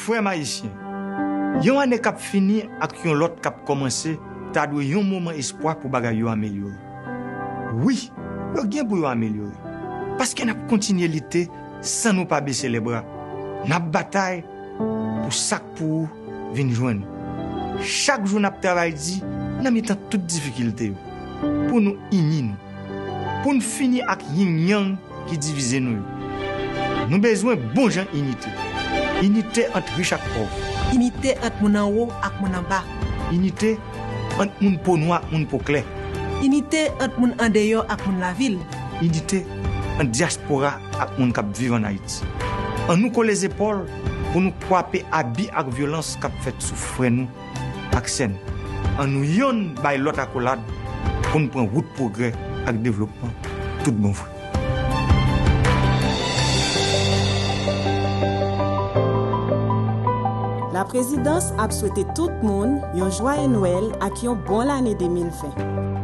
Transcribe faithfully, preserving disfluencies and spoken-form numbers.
Frè m ayisyen, yon ane k ap fini ak yon lòt k ap kòmanse ta dwe yon moman espwa pou bagay yo amelyore. Wi, yo gen pou yo amelyore. Paske n ap kontinye lite san nou pa bese lèbra. N ap batay pou sa k pou ou vin jwenn ou. Chak jou n ap travay di nan mitan tout difikilte yo, pou nou ini nou, pou n fini ak ying yang ki divize nou yo. Nou bezwen bon jan inite. Inite ant rich ak pòv. Inite ant moun anwo ak moun anba. Inite ant moun po nwa ak moun po klè. Inite ant moun andeyò ak moun lavil. Inite ant dyaspora ak moun k ap viv ann Ayiti. Annou kole zepòl pou nou kwape abi ak vyolans k ap fèt sou frè nou ak sè n. Annou yonn bay lòt akolad pou n pran wout pwogrè ak devlopman tout bon vre. Laprezidans ap swete tout moun yon jwaye Nwèl ak yon bon lane de mil ven.